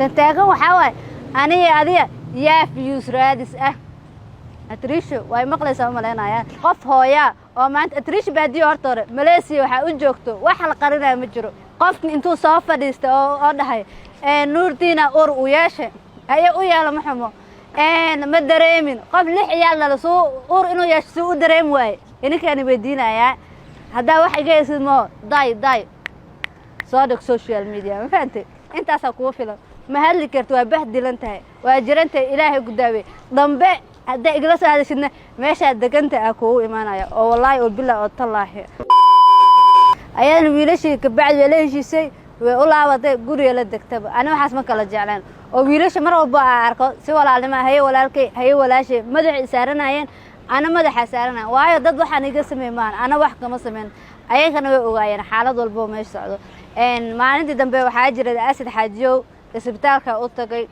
Tan taagan waxaa waaye, aniga adiga yaa views raadis ah? Atriisho way maqlaysaa u malaynayaa. Qof hooyaa oo maanta Atriisho Baadiyo horta hore Malaysia waxaa u joogto, wax la qarinaya ma jiro. Qofki intuu soo fadhiista oo dhahay Nuurdiina ur u yeeshe haye u yeelo, ma xumo, ma dareemin. Qof lix ciyaal dhala suu ur inuu yeesho suu u dareemi waaye? Idinkaani weydiinayaa. Haddaa wax iga haysid moo day day soo dhig social media, ma fahantay? Intaasaa kugu filan. Ma hadli karti, waa bahdilan tahay, waa jirantahay. Ilaahay ku daawey. Dambe haddaa igala soo hadashidna, meeshaa deganta ah kugu imaanaya oo wallaahi oo bilaa oo tallaahi. Ayadana wiilashii kabacdi way la heshiisay, way u laabatay, guriga la degtaba. Ani waxaas ma kala jecleen oo wiilasha mar walba aa arko si walaalnimo, haye walaalkay, haye walaashay, madaxay saaranayeen, ana madaxaa saaranaya, waayo dad waxaan iga samey maan, ana wax kama sameyn. Ayagana way ogaayeen xaalad walba oo meesha socdo. Maalintii dambe waxaa jira Asad Xaajiyow isbitaalka u tagay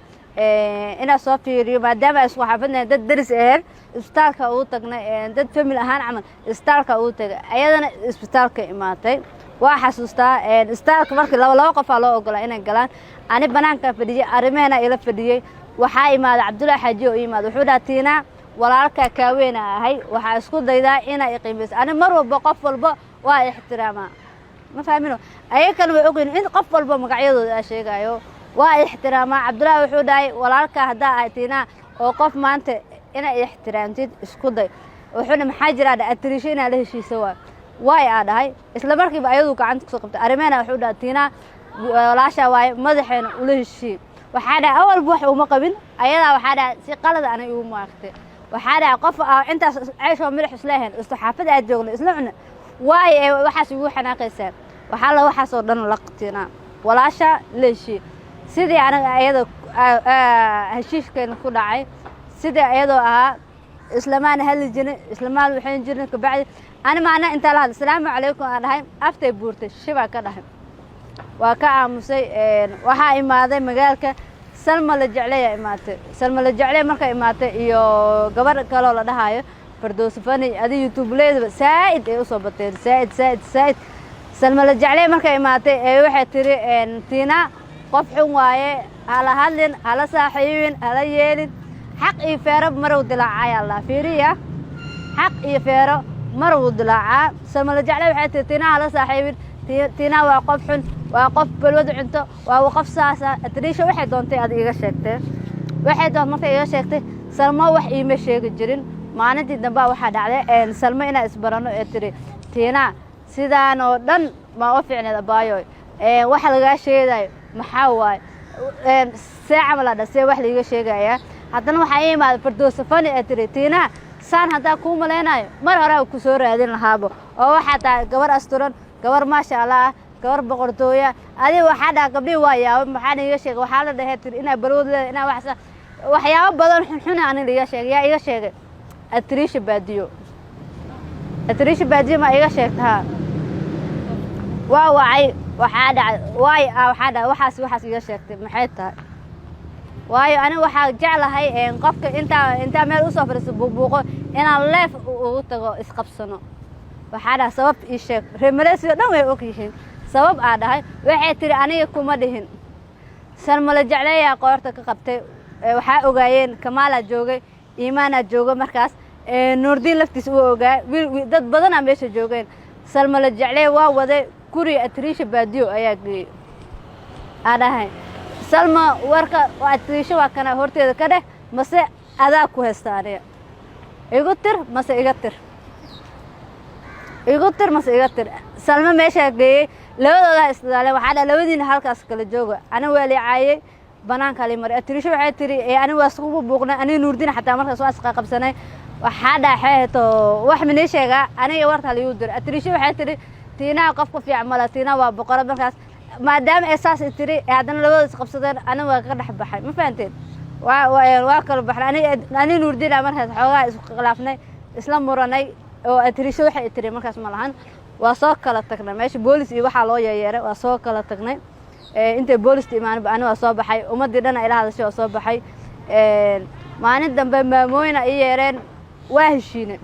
inaa soo fiiriyo, maadaama ay isku xaafadnahay, dad deris aheyn. Isbitaalka ugu tagnay, dad family ahaan camal isbitaalka ugu tagay. Ayadana isbitaalka imaatay. Waa xasuustaa isbitaalka markii laba laba qofaa loo ogolaa inay galaan. Ani banaankaa fadhiyey, arrimeena ila fadhiyey. Waxaa imaaday Cabdullaahi Xaaji oo imaaday. Wuxuu dhaha, "Tiinaa, walaalkaa kaaweena ahay, waxaa isku daydaa inaa iqiimayso." Ani mar walba qof walba waa ixtiraamaa, ma fahmino? Ayagana way ogyihin in qof walba magacyadooda aa sheegayo waa ixtiraamaa. Cabdullaahi wuxuu dhahay, "Walaalkaa haddaa ahay, Tiinaa, oo qof maanta inaa ixtiraamtid isku day." Wuxuuna, "Maxaa jiraa?" Dha, "Atiriisho inaa la heshiisa waay." Waay aa dhahay. Isla markiiba ayadu gacanta kusoo qabtay. Arrimeena wuxuu dhahay, "Tiinaa walaashaa waaye, madaxeena ula heshiiye." Waxaa dhahay, awalba wax uma qabin ayadaa. Waxaa dhahay, si qalada ana igu maagtay. Waxaa dhahay, qof intaas ceyshoo milix isla ahayn, isku xaafad aad joogna, isla cuna waayo, ee waxaas igu xanaaqaysaa. Waxaa la waxaasoo dhan la Tiinaa walaasha la heshiiye. Sidii aniga ayada heshiishkeena ku dhacay, sidii ayadoo ahaa islamaana hadli jirin, islamaan waxayn jirin. Kabacdi ani maana intaa la hadla, "Asalaamu calaykum," aan dhahay, aftay buurtay, shibaa ka dhahay, waa ka aamusay. Waxaa imaaday magaalka Salma la Jecleyaa imaatay. Salma la Jecley markay imaatay iyo gabar kaloo la dhahaayo Fardoosafani, adi YouTubeleydaba saa'id ay usoo bateen, saa'id saa'id saa'id. Salma la Jecley markay imaatay ee waxay tiri, "Tiina qof xun waaye, hala hadlin, hala saaxiibin, hala yeelin. Xaq iyo feero marow dilaacaa." Allah, fiiriya, xaq iyo feero mar wuu dilaacaa. Salma la Jecley waxay tiri, "Tiina hala saaxiibin, Tiina waa qof xun, waa qof balwad cunto, waa qof saasa." Atriisha waxay doontay ad iiga sheegtay, waxay doont markay iiga sheegtay. Salmo wax iima sheegi jirin. Maalintii dambea waxaa dhacday Salmo inaan isbarano ee tiri, "Tiina sidaan oo dhan ma u fiicneed abaayo, waxa lagaa sheegayo maxaa waaye?" See camal aa dha, see wax laiga sheegayaa? Haddana waxaa ii imaaday Fardoosafani ee tiri, "Tiinaha saan haddaa kuu malaynayo, mar hore ku soo raadin lahaabo, oo waxaa tahay gabar asturan, gabar maasha Allah ah, gabar boqortooya." Adiga waxaa dhaha, gabdhihii waa yaaba, maxaa iiga sheegay? Waxaa la dhahee tiri inaa balwad leeda, inaa wax waxyaabo badan xunxuna ani laiga sheegay. Yaa iga sheegay? Atriisha Baadiyo. Atriisha Baadiyo ma iga sheegta? Haa, waa wacay. Waxaa dhacay, waay, waxaa dhacay, waxaas iga sheegtay maxay tahay? Waayo aniga waxaa jeclahay qofka intaa meel usoo fadhiisto buuqbuuqo inaan leef ugu tago, isqabsano. Waxaa dhahay, "Sabab ii sheeg." Reer Malaysia dhan way og yihiin sabab aa dhahay. Waxay tiri, "Aniga kuma dhihin." Salmala Jecleeyaa qoorta ka qabtay. Waxaa ogaayeen Kamaalaa joogay, Iimaanaa jooga markaas, Nuurdiin laftiisa uu ogaa, wiil dad badanaa meesha joogeen. Salmala Jeclee waa waday, guriga Atriisha Baadiyo ayaa geeyey. Aa dhahay, "Salma, warka Atriisha waa kana horteeda ka dheh, mase adaa ku haysta? Aniga igu tir mase iga tir, igu tir mase iga tir." Salma meeshaa geeyey, labadoodaa isdaaleen. Waxaa dhaha, "Labadiina halkaas kala jooga." Ani waa licaayey, banaanka li maray. Atriisha waxay tiri, "Ani waa iskugu buuqnay, aniga Nuurdin xataa markaas waa isqaqabsanay." Waxaa dhaxeeto wax minii sheegaa, aniga warta liigu diray. Atriisha waxay tiri, "Tiinaa qof ku fiican mala, Tiinaa waa boqorad." Markaas maadaama ay saas tiri, haddana labadooda isqabsadeen, aniga waa ka dhex baxay. Ma fahanteen? Waa kala baxnay. Ani Nuurdina markaas xoogaa isku khilaafnay, isla muranay, oo Atriisha waxay tiri markaas ma lahan. Waa soo kala tagnay. Meesha boolis iyo waxaa loo yeyeeray. Waa soo kala tagnay. Intay boolista imaaninba ani waa soo baxay. Ummaddii dhan ay la hadashay, waa soo baxay. Maalin dambe maamooyina ii yeereen, waa heshiine.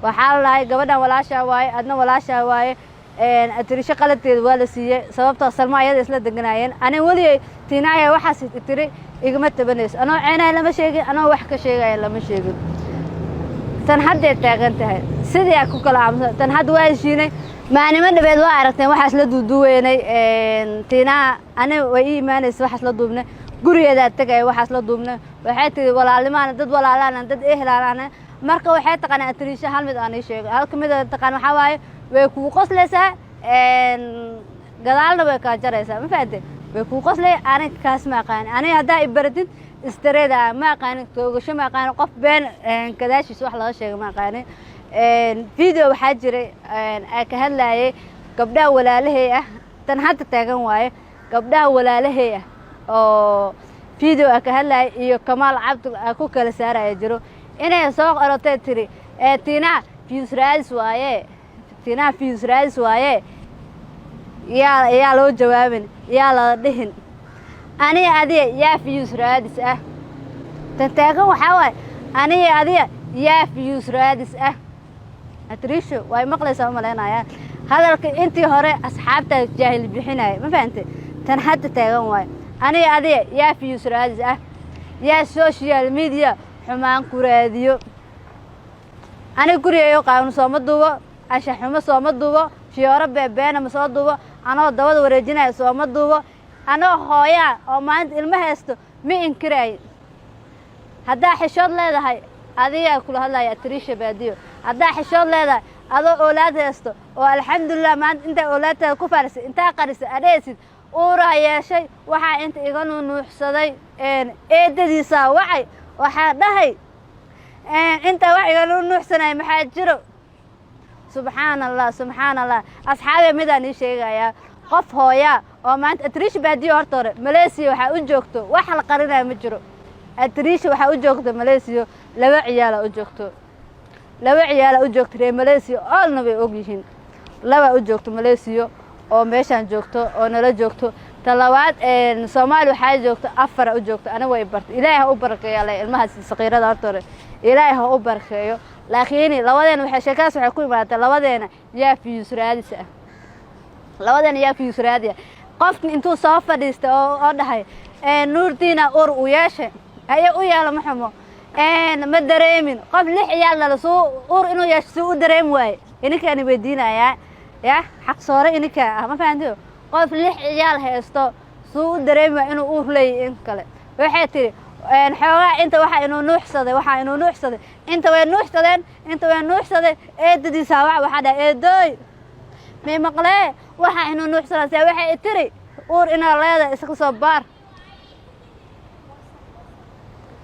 Waxaa la dhahay, "Gabadhan walaashaa waaye, adna walaashaa waaye." Atirisho qaladkeeda waa la siiyey, sababtoo Salmo ayada isla deganaayeen. Ani weligay Tiinaaya waxaas tiri igama tabanayso, anoo ceenaya lama sheegin, anoo wax ka sheegaya lama sheegin. Tan hadday taagan tahay sidii aa ku kala aamusan. Tan hadda waa heshiinay. Maalimo dhabeed waa aragteen waxaas la duuduweynay Tiinaha. Ani way ii imaanaysa, waxaas la duubnay, gurigeedaa tegaya, waxaas la duubnay. Waxay tihi walaalnimaana, dad walaalaana, dad ehlaalaana. Marka waxay taqaanaa Atiriisha hal mid aan ii sheego, halka mid aan taqaan waxaa waaye way kugu qoslaysaa, gadaalna way kaa jaraysaa. Ma fahamtay? Way kugu qoslay. Aniga kaas ma aqaanin. Aniga haddaa i baratid istareeda ma aqaanin, toogasho ma aqaanin, qof been gadaashiisa wax laga sheega ma aqaanin. Video waxaa jiray aa ka hadlayay gabdhaha walaalahey ah. Tan hadda taagan waaye gabdhaha walaalahey ah oo video aa ka hadlayay iyo Kamaal Cabdi aa ku kala saaraya jiro inay soo qorotay tiri Tiinaa views raadis waaye, Tiinaa views raadis waaye, yaa loo jawaabin, yaa lala dhihin. Aniga adiga yaa views raadis ah? Tan taagan waxaa waaye aniga adiga yaa views raadis ah? Atrisho waa maqlaysaa, u malaynayaa hadalka intii hore asxaabtaa jaahil bixinaya. Ma fahantay? Tan hadda taagan waaye aniga adiga yaa views raadis ah, yaa social media xumaan ku raadiyo? Aniga gurigayo qaawno sooma duubo, anshax xumo sooma duubo, fiyooro beebeena ma soo duubo, anoo dabada wareejinaya sooma duubo, anoo hooyaa oo maalinta ilmo haysto ma inkiraayo. Haddaa xishood leedahay, adigaa kula hadlaya Atariisha Baadiyo, haddaa xishood leedahay adoo oolaad haysto oo alxamdulilah maanta intaa oolaadtaada ku faarisay, intaa qarisay, adheysid uuraa yeeshay, waxaa inta iga nuunuuxsaday eedadiisaa wacay, waxaa dhahay intaa wax iga nuunuuxsanaya maxaa jiro? Subxaan Allah, subxaan Allah. Asxaabee, midaan ii sheegayaa: qof hooyaa oo maanta Atariisha Baadiyo horta hore Malaysiya waxaa u joogto, wax la qarinaya ma jiro. Atariisha waxaa u joogto Malaysiya laba ciyaala u joogto, laba ciyaala u joogto. Reer Malaysiya oolna way og yihiin, laba u joogto Malaysiya oo meeshaan joogto oo nala joogto. Ta labaad Soomaaliya waxaa joogto afara u joogto. Aniga way bartay, Ilaahay ha u barakeeyo alle ilmahaas saqiirada horta hore, Ilaahay ha u barakeeyo. Laakiin labadeena waxay sheekadaas waxay ku imaatay labadeena yaa views raadis ah, labadeena yaa views raadi ah? Qofka intuu soo fadhiistay oo dhahay Nuurdiina ur u yeeshay haye u yeelo, ma xumo, ma dareemin. Qof lix ciyaal dhala suu ur inuu yeesho suu u dareemi waaye? Ininkaani weydiinayaa ya xaq soore ininka ah, ma fahantiyo? Qof lix ciyaal haysto suu u dareemi waay inuu uur leeyahy? In kale waxay tihi xoogaa inta waxaa inuu nuuxsaday, waxaa inuu nuuxsaday, inta way nuuxsadeen, inta way nuuxsaday. Eedadiisa wac, waxaa dhahay eedooy may maqlee, waxaa inuu nuuxsanaa see? Waxay tiri uur inaad leedahay iska soo baar.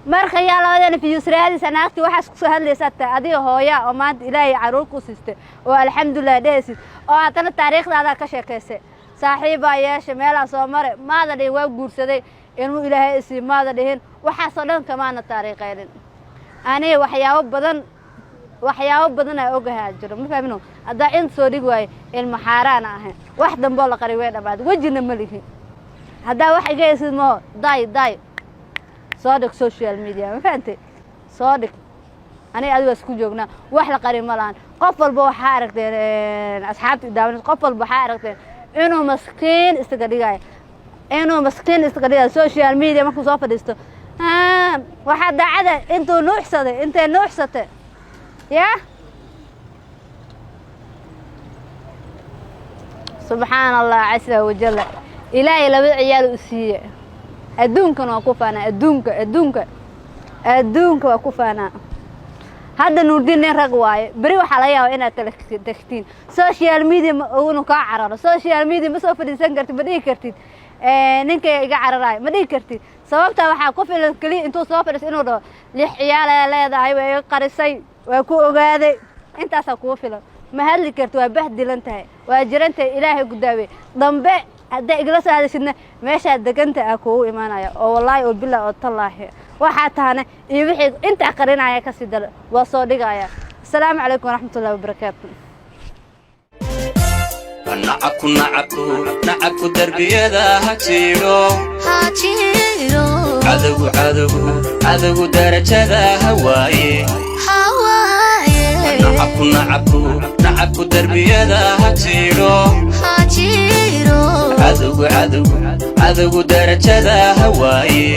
Marka yaa labadeena views raadisa? Naagtii waxaas kusoo hadlaysaa tahay adiga hooya oo maanta Ilaahay caruur ku siistay oo alxamdulilah dhehaysid, oo haddana taariikhdaadaa ka sheekaysay. Saaxiibbaa yeeshay, meelaa soo mare maada dhihin, waa guursaday, ilmu Ilaahay isii maada dhihin. Waxaasoo dhan kamaana taariikhaynin. Aniga waxyaabo badan, waxyaabo badan aa ogahay jiro, ma fahmino? Haddaa inta soo dhigi waayo ilma xaaraana ahayn, wax damboo la qari way dhamaaday, wejina ma lihi. Haddaa wax iga haysid moo day day soo dhig social media, ma fahantay? Soo dhig. Aniga adiga isku joognaa, wax la qari ma lahan. Qof walba waxaa aragteen, asxaabta idaawan, qof walba waxaa aragteen inuu maskiin iskaga dhigayo, inuu maskiin iskaga dhigayo social media markuu soo fadhiisto. Waxaa daacada intuu nuuxsaday, intay nuuxsatay ya. Subxaan Allah casa wajalla, Ilaahay laba ciyaal u siiye. Adduunkan waa ku faanaa, adduunka, adduunka, adduunka waa ku faanaa. Hadda Nuurdiin nin rag waaye, beri waxaa laga yaabaa inaad kala tagtiin. Social media unu kaa cararo, social media ma soo fadhiisan kartid, ma dhihi kartid ninkay iga cararayo, ma dhihi kartid. Sababtaa waxaa ku filan keliya intuu soo fadhiisto inuu dhaho lix ciyaal ayaa leedahay, waa iga qarisay, waa ku ogaaday, intaasaa kugu filan. Ma hadli karti, waa bahdilan tahay, waa jiran tahay. Ilaahay gudaawe dambe hadday igala soo hadashidna meeshaa deganta ah kugu imaanaya oo wallaahi oo billah oo tallaahi waxaa tahana iyo wixii intaa qarinaya kasii dara waa soo dhigaya. Asalaamu calaykum waraxmatullahi wabarakaatu. Nacabku, nacabku, nacabku darbiyada ha jiidho. Cadowgu, cadowgu, cadowgu darajada ha waaye. Nacabku, nacabku, nacabku. Nacabku darbiyada ha jiidho. Ha jiro. Cadowgu, cadowgu, cadowgu darajada ha waaye.